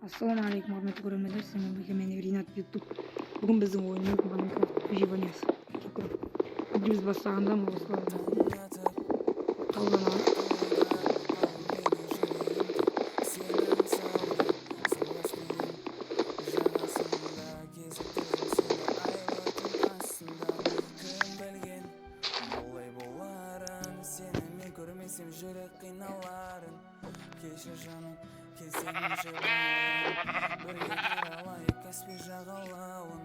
Ассалаумағалейкум, құрметті көрермендер, сіздермен бірге мен Ринат YouTube. Бүгін біздің ойынымыз Майнкрафт выживаниясы. Біз бастағанда осылай талданады. Жүрек қиналарын кешір жаным, келсеңші бірге аралайық Каспий жағалауын.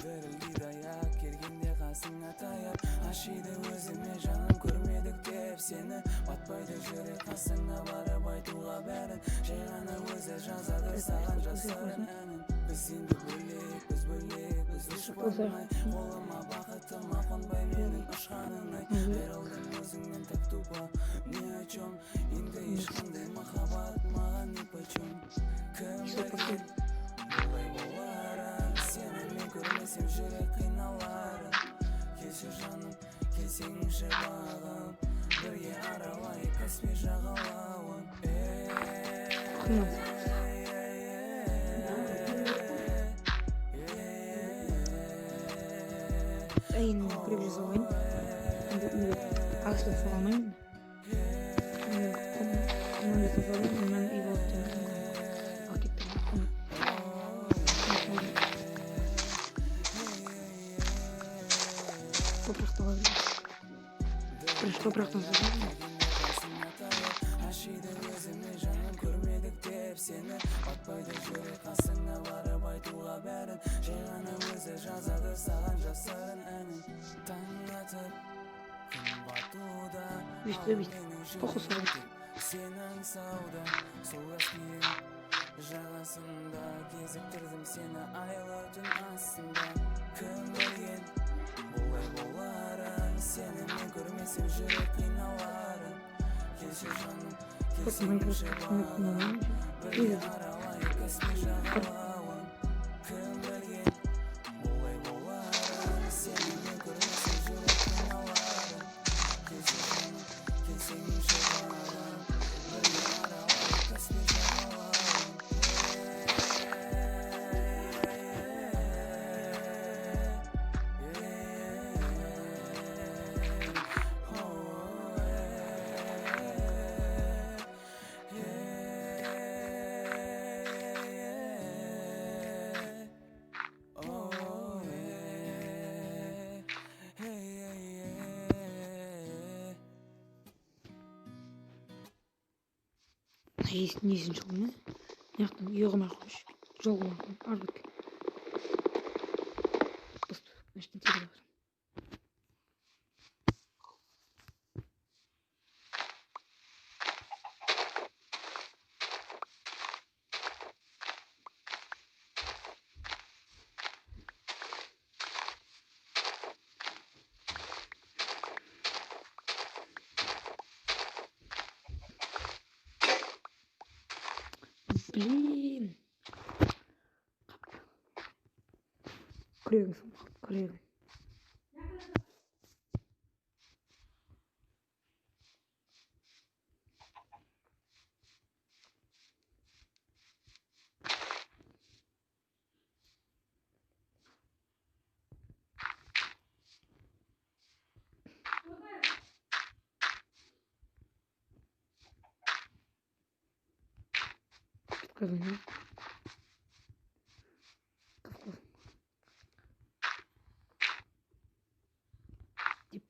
Дірілдейді аяқ келгенде қасыңа таяп, ашиды өзіме жаным көрмедік деп сені. Батпайды жүрек қасыңа барып айтуға бәрін, жай ғана өзі жазады саған жасырын әнін. Біз енді бөлек, біз бөлек, біз дұшпанай, қолыма бақытыма қонбай менің ұшқаныңай. Айрылдым өзіңнен так тупо, ни о чем, енді ешқандай махаббат маған нипочем. Кім білген бұлай боларын, сені мен көрмесем жүрек қиналарын. Келші жаным, келсеңші бағым, бірге аралайық Каспий жағалауын. Әйеліммен күреп жасап алайын. Енді үйге ағашта соға алмаймын. Енді құмнан жасап салайын, мен үй болып деп ал кеттім. Топырақты ала беремін. Бірінші топырақтан соғамын. Ашиды өзіме жаным көрмедік деп сені. Батпайды жүрек қасыңа барып айтуға бәрін, жай ғана өзі жазады саған жасырын әнін. Таң атып күн батуда, Бүйтіп, бүйтіп. Тоқы соғады. Сенің сауда сол Каспийдің жағасында кезіктірдім сені айлы түн астында. Кім білген бұлай боларын, сені мен көрмесем жүрек қиналарын. Келші жаным, келсеңші бағым, бірге аралайық Каспий жағалауын. Кім білген бұлай боларын, сені мен көрмесем жүрек қиналарын. Келші жаным, келсеңші бағым, бірге аралайық Каспий жағалауын. Несін жол не? Мына жақтан үй қылмай ақ қойшы. Жол қылмай ақ қой. Ары бетке. Басты. Мына жақтан терезе бар. Блин. Күрегім сынып қалды, күрегім. Қазан. Дип.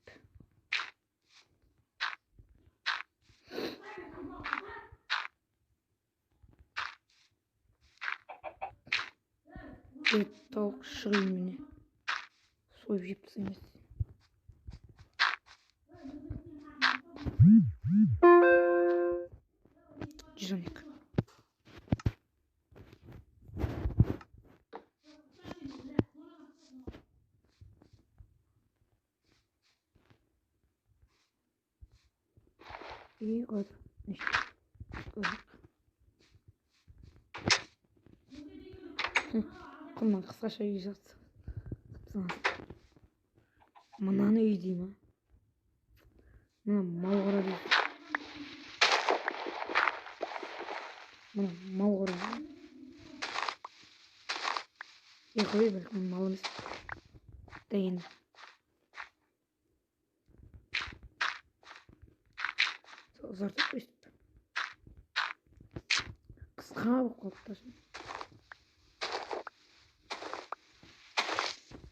Тауық шығайын міне. Сойып жеп тастаймыз. 112. И вот, значит, құмнан қысқаша үй жатса. Мынаны үй дей ма? Мына мал қора дейді. Мына мал қора. Е, қой, бірақ мен мал емес. Да енді. Ұзартып өйстіп. Қысқа болып қалды да.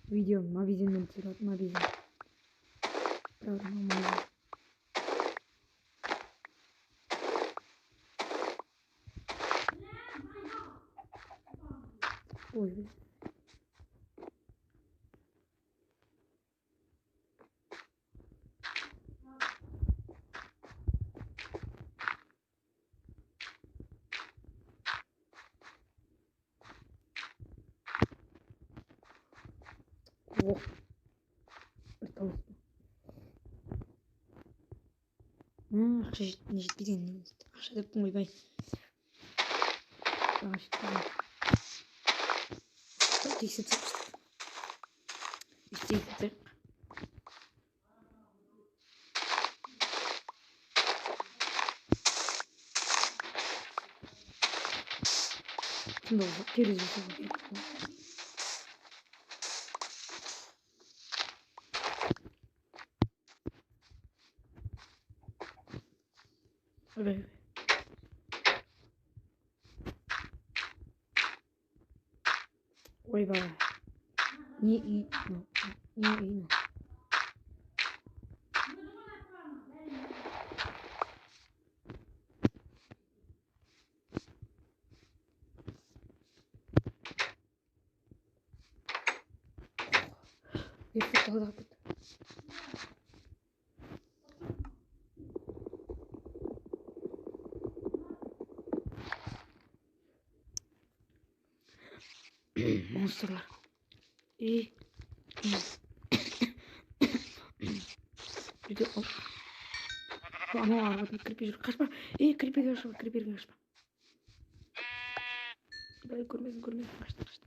Видео мобизенмен түсіріп, мобизен. Правда, мобизен. Ой. Ох, бір тауық. Ақша жетпейді енді. Ақша дептің, ойбай. Ақша жетпейді. Тексеріп тексеріп. Сонда терезе жасау керек. Ойбай. Ойбай. Не үй, не үй. Ерсек далада қалып кетті. Монстрлар. И үйде анау арбадан кірпе жүр. Қашпа. Ей, кірпеге қашпа, кірпеге қашпа. Бай, көрмесін, көрмесін. Қашты, қашты.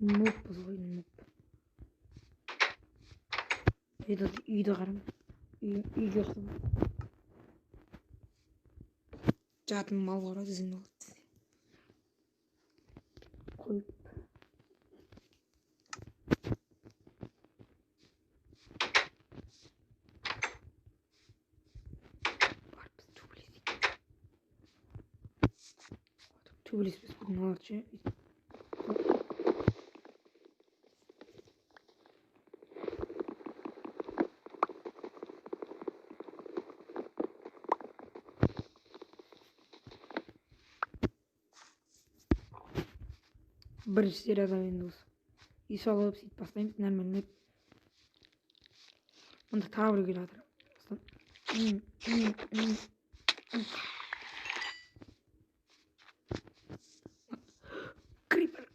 Моппыз ғой, моп. Үйді қарама. Үйге ұқсамай. Жатын мал қора десең болады. Қойып. Барып біз төбелесейік. Төбелеспес бүгін алады ше. Бірінші серияда енді осы үй салып сөйтіп бастаймыз нормально. Мында тағы біреу келе жатыр. Крипер.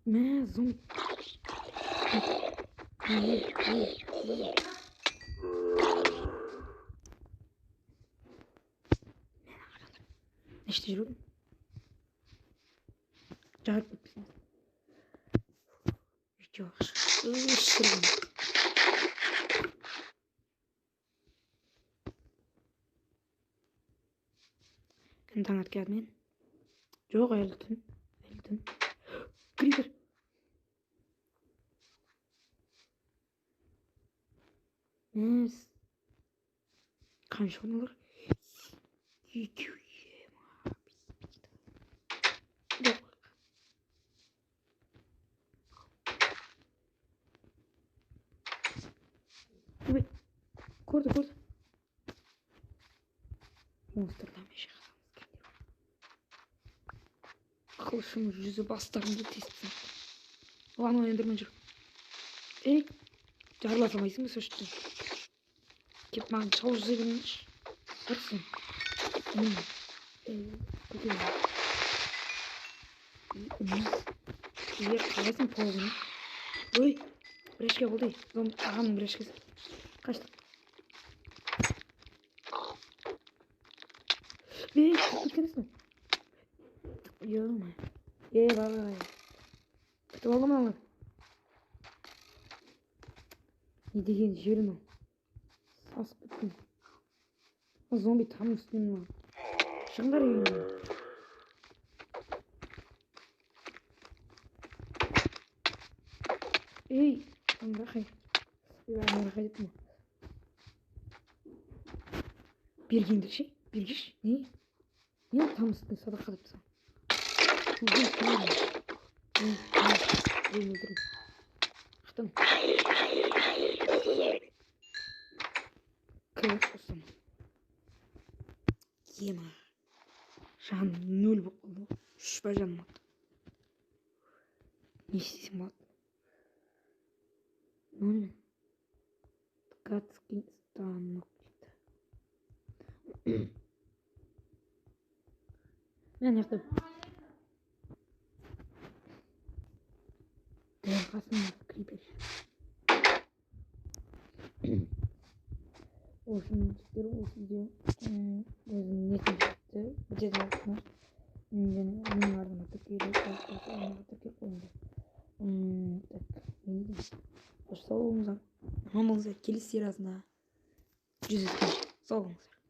Мә, зомби. Не іште жүрдің? Жарып кетпесін. Жоқ. Өшірген. Кім таң атып келді мен? Жоқ, әлі түн. Әлі түн. Крипер. Мәс. Қанша олар? Екеу. Жоқ. Көрді, көрді. Монстрлармен шайқасамыз. Қылышым жүзі бастарымды тесіп тастады. Анау эндермен жүр. Ей, жарыла салмайсың ба сол жерден? Кеп маған шауып жүзе бермеші. Барсың. Е, қалайсың полғын? Ой, бір болды. Ағамның бір әшкесі. Қашты. Ей, кеткенсің. Ё-моё. Ей, бай. Күтіп алдым мынаны. Не деген жер мынау? Сасып кеттім. Зомби тамның үстінен мынау. Шығыңдар үйіңнен. Ей, аңырақай. Ей, аңырақай деппін ғой. Бергеңдер ше, бергеш, не? Не ол там үстіне садақа деп тастаған? Өзім сұраймын. Не, не, біреуін өлтірдім. Ақтан. Кіріп қостым. Ема. Жаным нөл болып қалды ғой. Үш па жаным қалды. Не істесем болады? Нөл. Ткацкий станок дейді. Мен ана жақта дәл қасымда крипер. В общем, жігіттер, осы видео өзінің несін жетті, бітеді уақытына. Және менің арнама тіркеліп, лайк басып, арнаға тіркеліп қойыңдар. Так, не деймін? Қош, сау болыңыздар. Аман болыңыздар. Келесі сериясында жүздескенше. Сау болыңыздар.